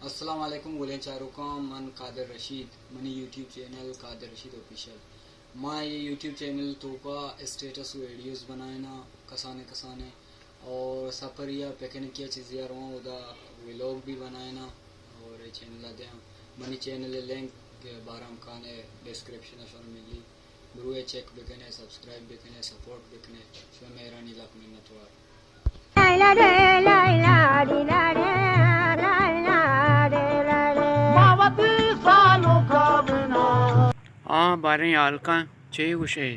السلام علیکم گلیں چاروکاں، من قادر رشید، منی یوٹیوب چینل قادر رشید آفیشل۔ ما اے یوٹیوب چینل توکا اسٹیٹس و ویڈیوز بنائیناں کسانیں کسانیں، اور سفریا پکنکیا چیزیا رواں، اودا ویلوگ بھی بنائیناں اور اے چینلا دیاں۔ منی چینل لنک بہرام خان ڈسکرپشن شما ملی۔ بروئے چیک بکنے، سبسکرائب بکنے، سپورٹ بکنے، شمئے مہرانی لک منتوار۔ آ باریں ہالکاں چے گوشے؟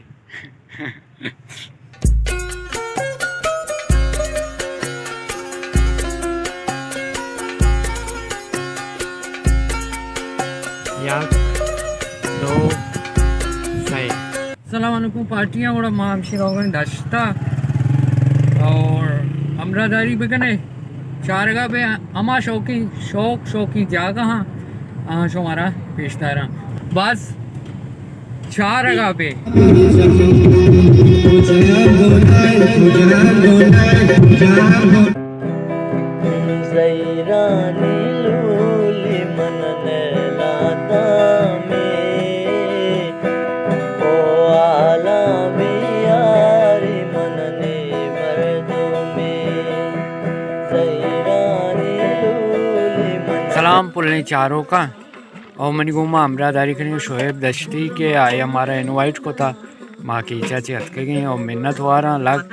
یک، دو، سئے۔ السلام علیکم پارٹیاں، گڑا ما ہمشی روگن دشتا اور ہمراہداری بکنے۔ چارگا بے ہما شوقی، شوق شوقی جاگہ ہاں، آ شمارا پیش داراں۔ بس چارگا بے۔ زہیرانی لولی من نئیلاتاں مے، او حالاں بیاری من نئے مردمے۔ زہیرانی لولی من سلام پلیں چاروکاں۔ او منی گوما ہمراہداری کنیں شعیب دشتی کہ آئی ء مارا انوائٹ کتا، ما کیچا چہ اتکگیں او منت واراں لک۔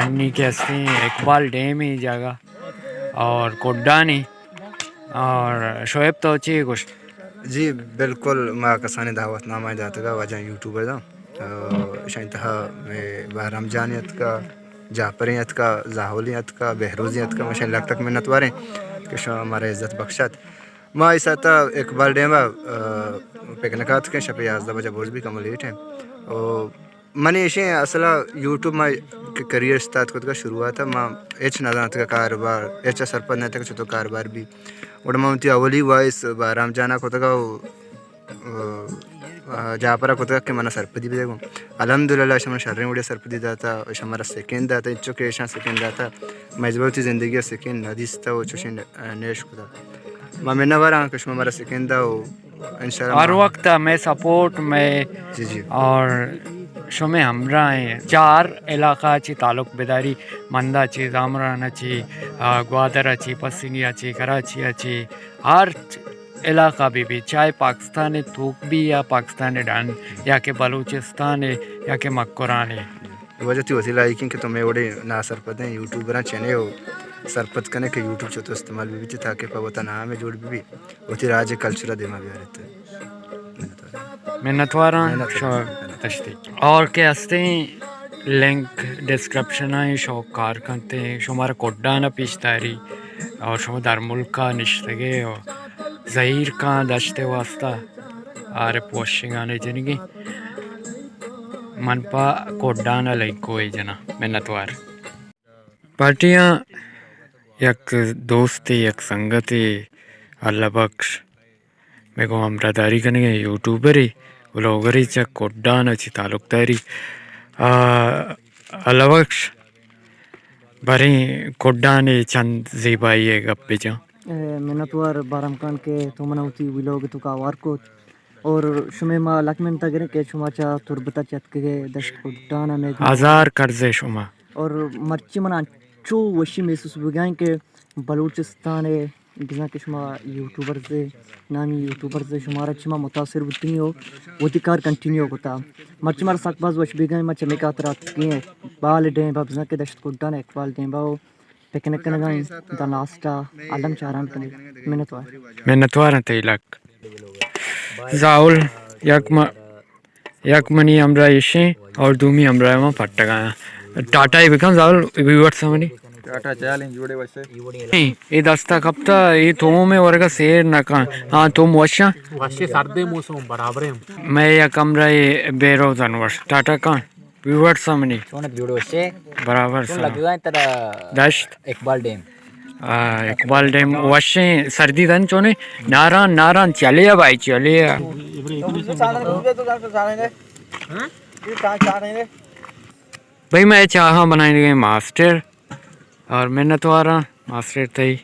انی کہ ہستیں اقبال ڈیم ء جاگہ اور کڈانی۔ اور شعیب تو چی گوشت؟ جی بالکل، ما کسانیں دعوت نامہ داتگا واجہ یوٹیوبر داں۔ اشانی تہا مئے بہرام جان اتکا، جعفریں اتکا، زاہولیں اتکا، بہروزیں اتکا، ما اشانی لک تک منت واریں کہ شما مارا عزت بخشت۔ ما اے ساعت ء اقبال ڈیم ء، آ، پکنک ء اتکیں، شپ ء یازدہ بجہ برز بی، کمو لیٹ ایں۔ او منی ایشیں اصل ء یوٹیوب ما ک-، کریئر اسٹارٹ کتگ ء شروعات ء ما ہچ نہ زانتگ ء کاروبار، ہچ ء سرپد نہ اتگ چتو کاروبار بی۔ گڑا ما وتی اولی وائس بہرام جان ء کتگ ء او، آ، جعفر ء کتگ کہ من ء سرپدی بدے گوں۔ الحمدللہ، ایشاں من ء شریں وڑے ء سرپدی داتا، ایشاں مارا سکین داتا، انچو کہ ایشاں سکین داتا، مئے جبر وتی زندگی ء سکین نہ دیستا و چوشیں ن-، نیش کتا۔ ما منت وار آں کہ شما مارا سکین دا و انشاءاللہ ہر ما وقت مئے سپورٹ، مئے جی، جی۔ اور شمئے ہمراہ ایں۔ چار علاقہ چی تعلق بداری، مندا چی، زامران چی، آ، گوادر چی، پسنی چی، کراچی چی، ہر علاقہ بہ بی، چاہے پاکستان ء توک بی یا پاکستان ء ڈن یا کہ بلوچستان ء یا کہ مکران ء۔ واجہ تئی وسیلہ ایکیں کہ تو مئے وڑیں ناسرپدیں یوٹیوبراں چنے و سرپد کنے کہ یوٹیوب چتو استعمال بہ بیت تاکہ پہ وطن عام جوڑ بہ بی، وتی راج ء کلچر ء دیما بیاریت۔ منتواراں۔ منتواراں۔ شو دشتی۔ اور کہ ہستیں لنک ڈسکرپشن ء شوق کار کنت، شمارا کڈان ء پیش داری اور شما در ملک ء نشتگے و زہیر کاں دشت ء واسطہ عارف وشنگانے جنگی۔ من پہ کڈان ء لنکو ء جناں۔ منتوار۔ پارٹیاں یک دوستے، یک سنگتے، اللہ بخش، مئے گوں ہمراہداری کنگیں یوٹیوبرے، ولاگرے، چہ کڈان ء چہ تعلق داری۔ آ، اللہ بخش، بریں کڈان ء چند زیبائی ء گپ بجاں۔ اے، منتوار بارام خان کہ تو منا وتی ولاگ ء توکا ہوار کت اور شمے ما لک منت گریں کہ شما چہ تربت ء چہ اتکگے دشت کڈان ء مئے گوں۔ ہزار قرض ء شما۔ اور مرچی منا انچو وشی محسوس بوگائیں کہ بلوچستان ء بزاں کہ شما یوٹیوبرز ء، نامی یوٹیوبرز ء، شمارا چہ ما متاثر بوتگیں و وتی کار کنٹینیو کتا۔ مرچی مارا سک باز وش بیگا، ما چمیکا ترا اتکیں اقبال ڈیم با، بزاں کہ دشت کڈان اقبال ڈیم با و پکنک کنگا ایں، دا ناشتہ الم چاران کنگ۔ منتوار۔ منتوار تئی لک۔ زاول یک ما یک منی ہمراہ ایشیں اور دومی ہمراہ ما پٹگا۔ ٹاٹا ای بکن زاول ویورز منی۔ ٹاٹا چالیں جوڑے وشے۔ اے دستا کپتا، اے توم ورگا سیر نہ کن۔ ہاں، توم وشاں۔ وشے سردے موسم برابر ہیں۔ میں یک ہمراہ بیروزن وش۔ ٹاٹا کن ویورز منی۔ چونت جوڑے وشے۔ برابر چون سر۔ لگا ہے ترا دشت۔ اقبال ڈیم۔ آ، اقبال ڈیم وشیں سردی دن چونے۔ ناران، ناران چلے بھائی، چلے۔ بھائی، میں چاہاں بنائیں گے ماسٹر اور منتواراں ماسٹر تئی۔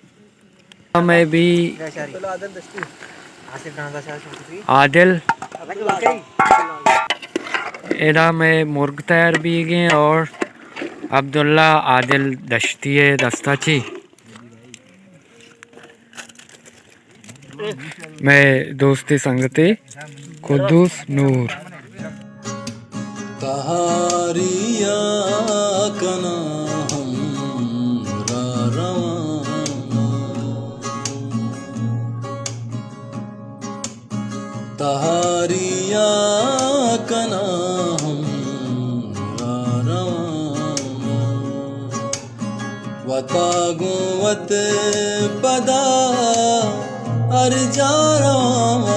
میں بھی عادل، ادا میں مرگ تیار بیگیں اور عبداللہ عادل دشتی ءِ دستا چی۔ مئے دوستی سنگتے قدوس نور۔ تہاریا کناں ہمراہ رواں، تہاریا کناں ہمراہ رواں، وتا گوں وت پدا ہر جا رواں،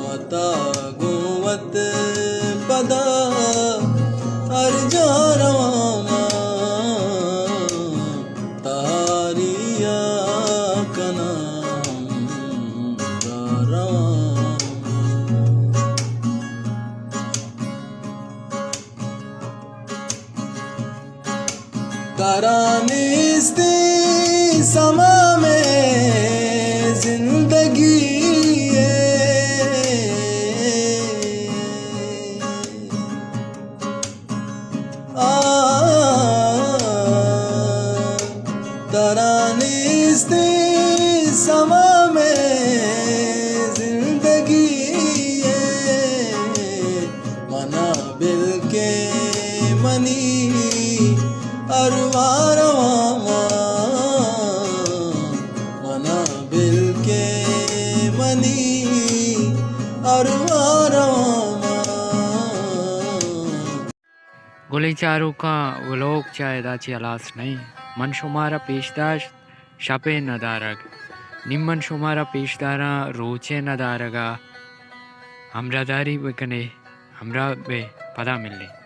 وتا گوں وت پدا ہر جا رواں، تہاریا کناں ہمراہ رواں۔ ترا نیستیں سما مئے زندگی ءِ۔ آ، ترا نیستیں سما مئے زندگی ءِ۔ منا بل کہ منی ارواہ رواں، منا بل کہ منی ارواہ رواں۔ گلیں چاروکاں، ولوگ چہ ادا چہ ہلاس نہ اِنت۔ من شمارا پیش داشت شپ ءِ ندارگ، نی من شمارا پیش داراں روچ ءِ ندارگ ءَ۔ ہمراہداری بکنے، ہمراہ بے، پدا ملیں۔